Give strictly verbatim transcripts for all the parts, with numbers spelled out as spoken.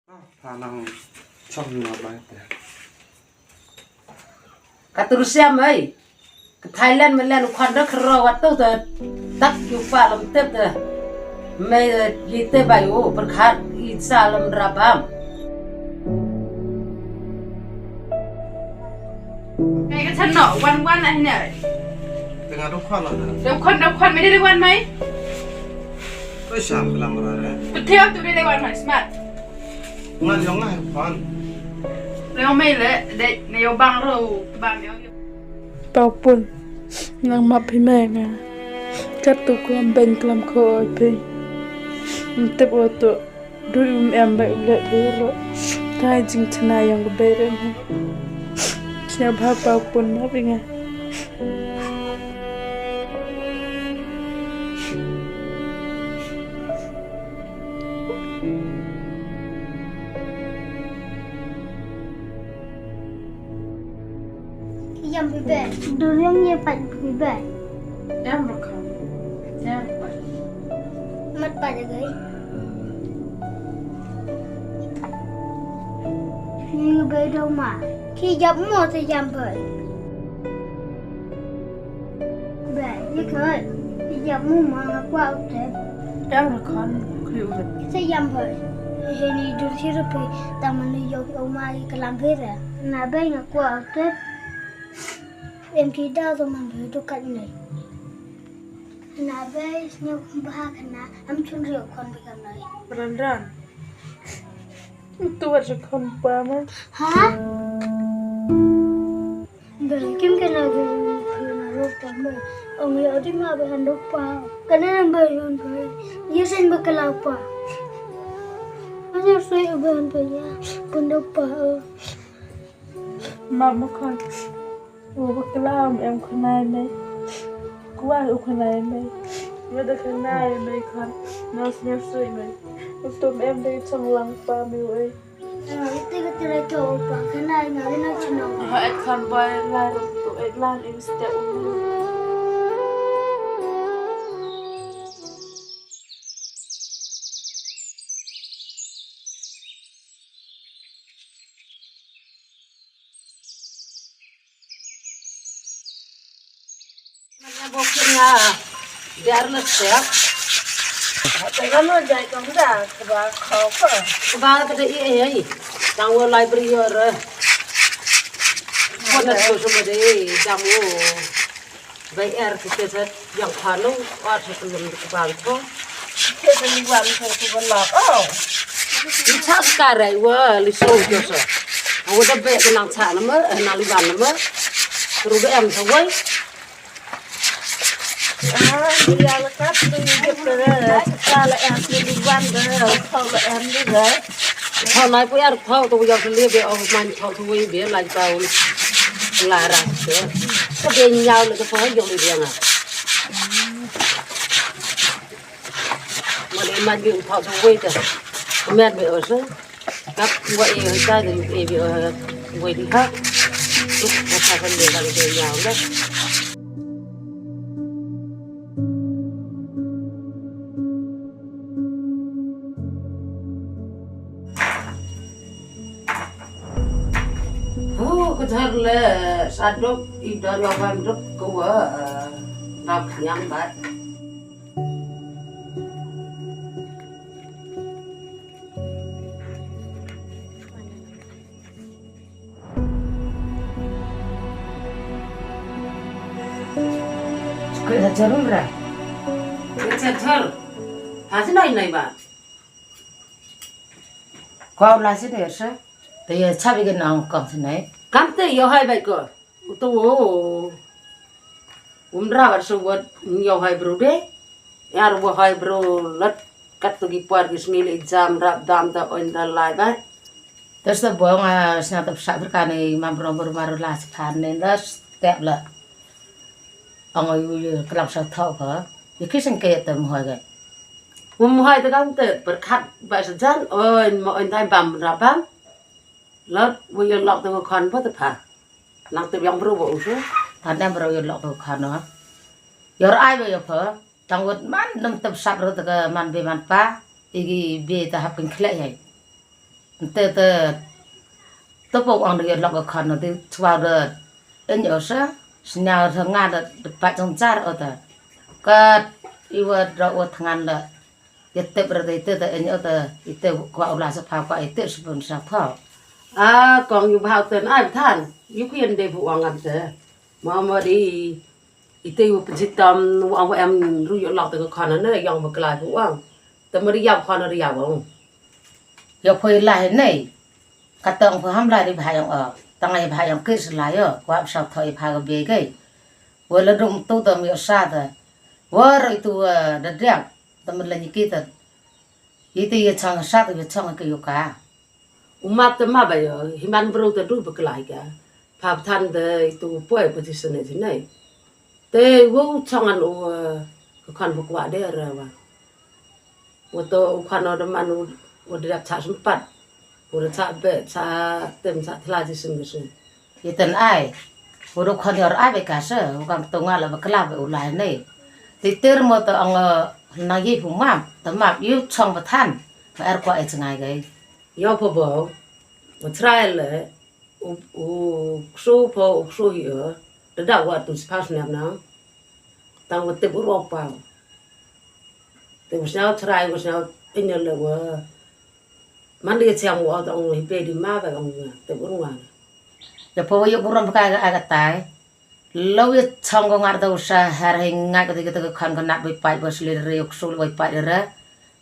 Pha nang chong na bai te. Ka tu siam ei. Ka Thailand me len khon da khro wat tu te. Tak yu pa lam tep te. Me yi te bai u perkhat i sa lam rabam. Kai ka chan no wan wan ah ne. Tengah dok khon la. Dok khon dok khon me de wan mai. Oi sam kelam ra re. Betul tu de wan mai smart. Ngan yong ngai pan. Leo mei le, de, ne yo bang ro, bang yo. Pau pun, nang map hi me nga. Kat tu ko am ben klam ko oi pe. Ntep o to, du um em ba u le du ro. Tai jing chana yang ko be re me. Sia bha pau pun map hi nga. Yam bibe. Durian ye pat bibe. Yam rakam. Yam pat. Mat pat gai. Ni be do ma. Ki jap mo te jam be. Ba, ye khoi. Ye jap mu ma nga kwah u tep. Em ra khon, khoi u tep. Ite yam khoi. He ni dur sir phi, tang man ni yok o ma i kalam phi re. Na ba nga kwah u tep. Em ki da to man phi to kat ni. Na ba nga ba khana, am chun ri o khon phi kam nai. Ran ran. Tu wat ra khon pa ma. Ha? Ba kim kena ba na lok pa ba. Ong ya di ma ba han dok pa. Kana ba yon pa. Ye sen ba kala pa. Anya soi ba han pa ya. Pun dok pa. Ma ma khon. Wa ba kala am em khonai me. Kwa u khonai me. Wa da khonai me khon. Nas ne soi me. Utum em de chong lang pa me we. Ite ka tira to pa kana nga na chino. Ha et khan bai lai ro to et lan in step. Mana bok nga biar na siap. Tengah no jai kong da keba kau ke. Keba ke de i i i. Tang wo library yor. Kona tu semua de tang wo. Bai er ke ke set yang panu wat ke lum ke bang ko. Ke ni wan ko ke belak. Oh. Ni sa ka rai wa li so jo so. Awo da be ke nang sa nama, nang li wan nama. Ru be em sa wai. Ah, ya la kat tu ni ke pere. Sa la em ni li wan de, sa la em ni de. Thau nai pu yar thau tu yar tu le be o man thau tu wi be lai tau la ra. Ka be nyau le ka thau yong le nga. Ma le man bi thau tu wi ta. Mer be o so. Kap wa e ta de e be o wi di ha. Tu ka sa kan be ka be nyau le. Hu, ka jar le sadok i dor wa ban dok ko wa dap nyang bat. Kwe ha jarum ra. Kwe ha jar. Ha sinai nai ba. Ko la sini sa. Te ya chabi ke nang kam sinai. Kam te yo hai bai ko. Utu wo. Umra war so wat yo hai bro de. Yar wo hai bro lat kat tu ki puar ki sngi le jam rap dam da oin da lai ba. Terus tu bong a sna tu sa berkani mam bro bro maru la sepan ne la step la. Ang yu yu kelam sa thau ka. Ye ki sing ke te mohoi ke. Wo mohoi te kan te berkat ba sejan oin mo oin tai bam rap bam. Lot wo yo lok tu khon ba te pha. Nang te yang bro ba usu. Tandem bro yo lok tu khon no. Yor ai ba yo pha. Tang wut man nam tep sap ro te ka man be man pa. Igi be ta hap kin khlek yai. Te te te pok ang de lok ka khon de chwa de. En yo sa snya de nga de de pa jong jar o de. Ka iwa ro o thngan de. Ye tep re de te de en yo de ite kwa ula sa pha kwa ite sa pun sa tho. A kong yu bhau ten ai than. Yu kien de bu ang am te. Ma ma di ite yu pjitam wa wa em ru yo lok de ka khon ne yang ba klai bu ang. Te ma ri yap khon ri yap ang. Yo phoi lai nei. Ka tong pha ham lai ri bha yang o. Tang ai bha yang kis lai yo. Kwa sa thoi pha ga be gai. Wa la dum tu dam yo sa da. Wa ro itu da diak. Tam la ni kita. Ite ye chang sa ta ye chang ke yo ka. U map te map ba yo, himan bro te du ba klai ka. Pha than de itu poi position ne jinai. Te wo chang an u ka khan ba kwa de ra wa. Wa to u khan o de man u wa de cha sumpat. Wa de cha be cha tem cha thla ji sum ji sum. Iten ai. Wa ro khan yor ai be ka se, wa kam to nga la ba kla be u lai ne. Ti ter mo to ang na yi pu map, ta map yu chang ba than. Ba er kwa e chngai gai. Yo pho bo, u trai le, u, u ksu pho, u ksu hi o, da da wa tu spas nyam na, tang wa tip u rok pau. Te u sñiaw trai, u sñiaw inyal le wa, man li chiang wa tang hi pe di ma ba ong tip u rok wa. Ya pho wa yo buram pa ka aga tai. Lo ye chong ko ngar da usa har he ngai ko te ko khan ko nak bi pai ba sli re yok sul bi pai re.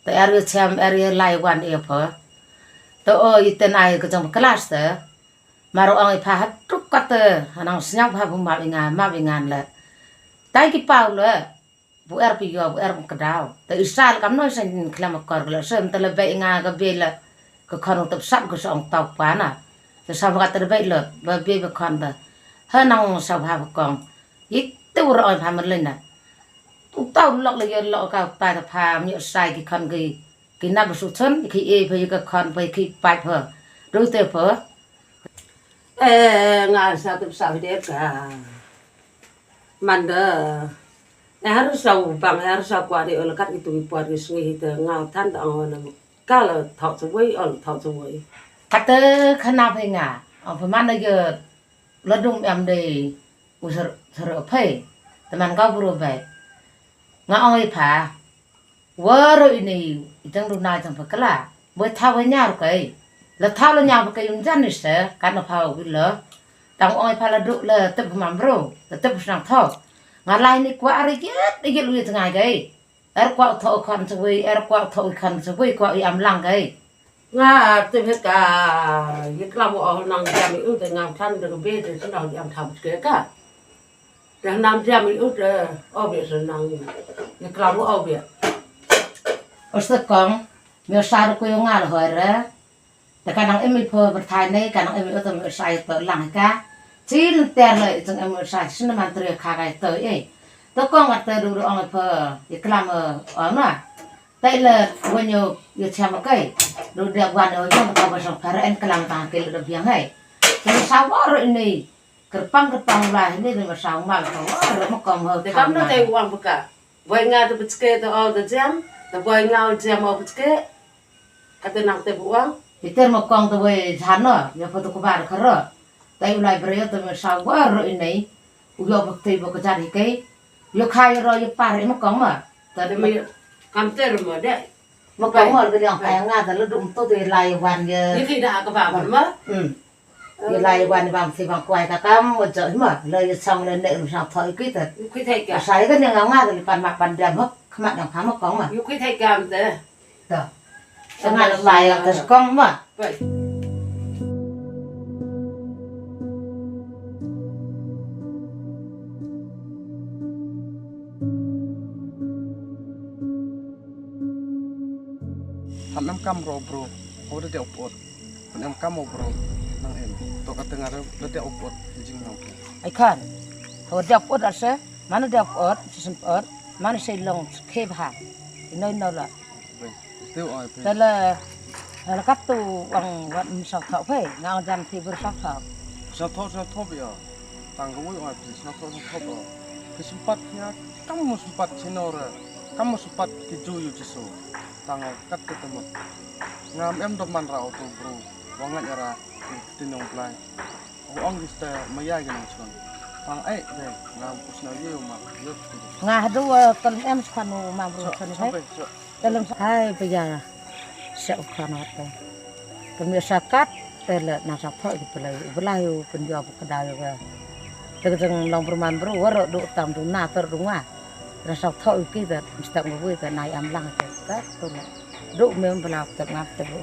Te er ye chem er ye lai wan e pho. Te o iten ai ko jong class te. Maro ong i pha ha truk ka te hanang sñiaw pha bu ma bi nga ma bi ngan le. Tai ki pau le. Bu er pi yo bu er bu kdaw. Te Israel kam noi sen khlem kor le sem te le be nga ga be le. Ka khon te sap ko song tau pa na. Te sa ba te be le ba be ba khon da. Ha nang sa ba ba kong. Ite u roi pha mer le na. U tau lok le yo lok ka pa ta pha mi sai ki khon ki. Ki na ba su chon ki e pha ka khon pha ki pai pha. Ru te pha. E nga sa tu sa de ka. Manda. E harus sa u bang harus sa kwa de ol kat itu i pwa de sngi te nga than ta ong na. Ka la thok sa wei ol thok sa wei. Kata khana phe nga. Ong pha man ye la dum em de u sar sar phe. Te man ka bru bai. Nga ong i pha. Wa ro ini i tang du na tang pa kala. Wa thaw wa nyar kai. La thaw la nyar kai um jan ni se kan na phaw wi la. Tang ong i pha la du la tep mam bro la tep snang thaw. Nga lai ni kwa ari jet i jet wi tang ai kai. Er kwa thaw khan sa wi er kwa thaw khan sa wi kwa i am lang kai. Nga tep he ka ye klam o nang jam i u te nga than de be de tang jam thaw ke ka. Te nam jam i ut, eh, obvious nang. Ni klam obvious. Oste kong, mi sa ru ku yo ngal hoi re. Te ka nang emi pho berthai nei, ka nang emi ut mi sa i to lang ka. Chin ter le i chung emi sa sin man tre kha kai to e. To kong at te ru ru ong pho, i klam o na. Te le wen yo yo cham kai. Ru de wan yo jam ka ba song phar en klam ta ke le biang hai. Te sa wa ru ini. Kyrpang kyrpang la hynne de ma saw ma ka wa re ma kom ho. Te kam no te wang peka. Boi nga te pechke te o te jam. Te boi nga o jam o pechke. Kate nang te buang. Iter ma kong te wei jano ya pa tu kubar karo. Tai ulai bre te ma saw wa ro inei. U yo bak te bo ka jar hi kai. Yo khai ro yo par ma kong ma. Te ma kam ter ma de. Ma kong ma de yang kai nga te le dum to te lai wan ye. Ye ki da ka ba ma. Hmm. Ye lai wan bang si bang kwai ka kam mo jo ma le ye song le ne ru sang thoi ki ta. Khui thai ka. Sai ka ne nga nga le pan ma pan diam hok khmat yang pha ma kong ma. Khui thai ka am te. Ta. Sa nga le lai ka kong ma. Bai. Phan nam kam ro bro. Ko de de opot. Phan nam kam o bro. Nang em. To ka tenga de de opot. Jing nang. Ai khan. Ko de opot ase. Mana de opot. Sisem opot. Mana sei long khe bha. Ino ino la. Te oi pe. Tala. Hala kat tu ang wat mi sa thau pe. Nang jam ti ber sa thau. Sa thau sa thau ya. Tang ko oi pe sa thau sa thau. Ke sempat ya. Kamu sempat sinora. Kamu sempat ke ju yu jisu. Tang kat te temut. Ngam em dok man ra auto bro. Wa ngait ra. Tin ong blai. Wa ong gis te maya gi nong chon. Tang ai de ngam kus na ye ma. Yo. Nga hadu kal em span u ma bro chon hai. Kal em hai paya. Sa u khan wa te. Kami sakat te le na sa pho ki pelai u belai u penjua bu kedai u ga. Te jeng long berman bro waro du tam du na ter du nga. Na sa pho ki te mesti ngu te na am lang te te tu le. Du mem bela te ngap te bu.